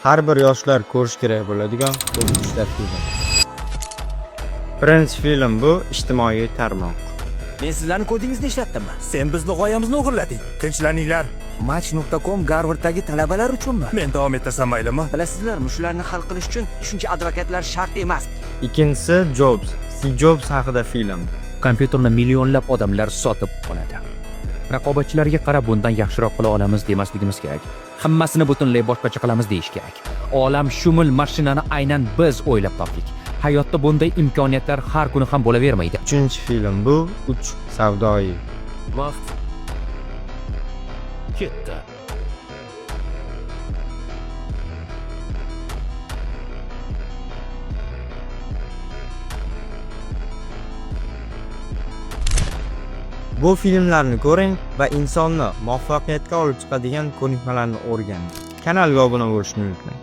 Har bir yoshlar ko'rish kerak bo'ladigan top 3 ta film. Birinchi film bu ijtimoiy tarmoq. Men sizlarni kodingizni ishlatdimmi? Sen bizni g'oyamizni o'g'irlading. Tinchlaninglar. Match.com Garvarddagi talabalar uchunmi? Men davom ettirsam maylimi? Bilasizlarmi, shularni hal qilish uchun shuncha advokatlar shart emas. Ikkinchisi Jobs. Steve Jobs haqida film. Kompyuterni millionlab odamlar sotib oladi. Raqobatchilarga qarab bundan yaxshiroq qila olamiz demasligimiz kerak. Hammasini butunlay boshqacha qilamiz deyish kerak. Olamshumul mashinani aynan biz o'ylab topdik. Hayotda bunday imkoniyatlar har kuni ham bo'lavermaydi. Uchinchi film bu Uch savdoyi. Vaqt ketdi. Bu filmlarni ko'ring va insonni muvaffaqiyatga olib chiqadigan ko'nikmalarni o'rganing. Kanalga obuna bo'lishni unutmang.